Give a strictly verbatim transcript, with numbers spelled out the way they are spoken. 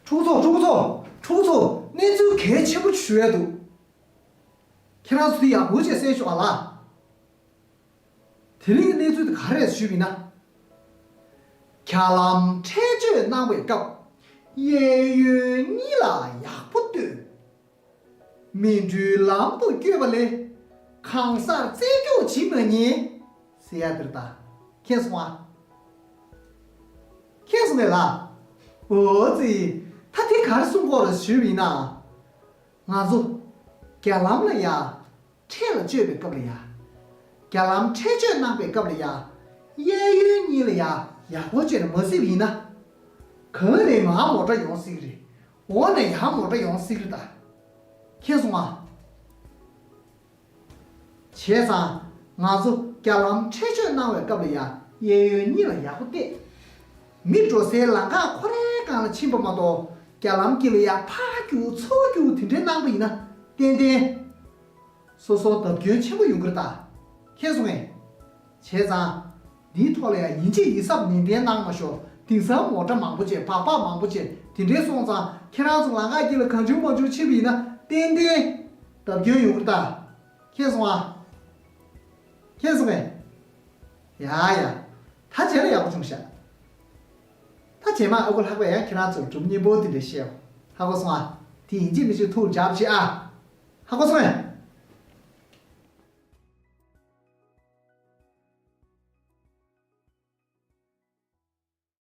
ཕྲུ་གུ་ཚོ། ཕྲུ་གུ་ཚོ། ཕྲུ་གུ་ཚོ། གནས་ཚུལ་གལ་ཆེན་པོ་ཞུ་ཡ་འདུག་ཁྱེད་རང་ཚོ་དེ་ཡག་པོ་བྱས་གསན་ཤོག་ཨ་ལ། དེ་རིང་གི་གནས་ཚུལ་དེ་ག་རེ་རེད་ཞུས་པ་ཡིན་ན། རྒྱ་ལམ་འཕྲེད་གཅོད་གནང་བའི་སྐབས། གཡས་གཡོན་གཉིས་ལ་ཡག་པོ་ལྟོས། མི་འགྲུལ་ལམ་དུ་བསྐྱོད་པ་ལས། གང་སར་རྩེད་འཇོག་བྱེད་མ་ཉན། ཟེར་ཡ་དེ་རེད་ད། མཁྱེན་སོང་ཨ། མཁྱེན་སོང་ངས་ལ། འོ་ཙི། ད་དེ་ག་རེ་གསུང་གི་ཡོད་རེད་ཞུས་པ་ཡིན་ན། ང་ཚོ་རྒྱ་ལམ་ལ་ཡ། འཕྲེད་ལ་གཅོད་པའི་སྐབས་ལ་ཡ། རྒྱ་ལམ་འཕྲེད་གཅོད་གནང་བའི་སྐབས་ལ་ཡ། གཡས་གཡོན་གཉིས་ལ་ཡ། ཡག་པོ་བྱས་ནས་མ་གཟིགས་པ་ཡིན་ན། གང་ནས་མར་མོ་ཊ་ཡོང་སྲིད་ཀྱི་རེད། འོག་ནས་ཡར་མོ་ཊ་ཡོང་སྲིད་ཀྱི་རེད་ད། མཁྱེན་སོང་ཨ། བྱས་ཙང་། ང་ཚོ་རྒྱ་ལམ་འཕྲེད་གཅོད་གནང་བའི་སྐབས་ལ་ཡ། གཡས་གཡོན་གཉིས་ལ་ཡག་པོ་བལྟས། མི་འགྲོ་སའི་ལམ་ཁ་ཁོ་རའི་སྒང་ལ་ཕྱིན་པ་མ་གཏོགས། རྒྱ་ལམ་དཀྱིལ་ལ་ཡ་ཕར་རྒྱུག་ཚུར་རྒྱུག་དེ་འདྲས་གནང་པ་ཡིན་ན། ཏན་ཏན། སོ་སོར་བརྡབ་སྐྱོན་ཆེན་པོ་ཡོང་གི་རེད་ད། མཁྱེན་སོང་ངས། བྱས་ཙང་། འདིའི་ཐོག་ལ་ཡང་ཡིན་གཅིག་ཡིན་གཟབ་ནན་ཏན་གནང་མ་ཤོག་དེང་སང་མོ་ཊ་མང་པོ་བྱས། སྦག་སྦག་མང་པོ་བྱས། དེ་འདྲས་སོང་ཙང་ཁྱེད་རང་ཚོ་ལམ་ཁ་དཀྱིལ་ལ་གང་བྱུང་མང་བྱུང་ཕྱིན་པ་ཡིན་ན། ཏན་ཏན་བརྡབ་སྐྱོན་ཡོང་གི་རེད་ད། མཁྱེན་སོང་ཨ། མཁྱེན་སོང་ངས། ཡ་ཡ། ད་བྱས་ན་ཡག་པོ་བྱུང་ཤག་ད་རྗེས་མ་ཨ་ཁུ་ལྷག་པས་ཡང་ཁྱེད་རང་ཚོར་སྒྲུང་སྙན་པོ་དེ་འདྲས་བཤད། ཧ་གོ་སོང་ཨ། དེ་ཡིན་གཅིག་མིན་གཅིག་ཐུགས་རྒྱབ་བྱེད་ཨ། ཧ་གོ་སོང་ངས།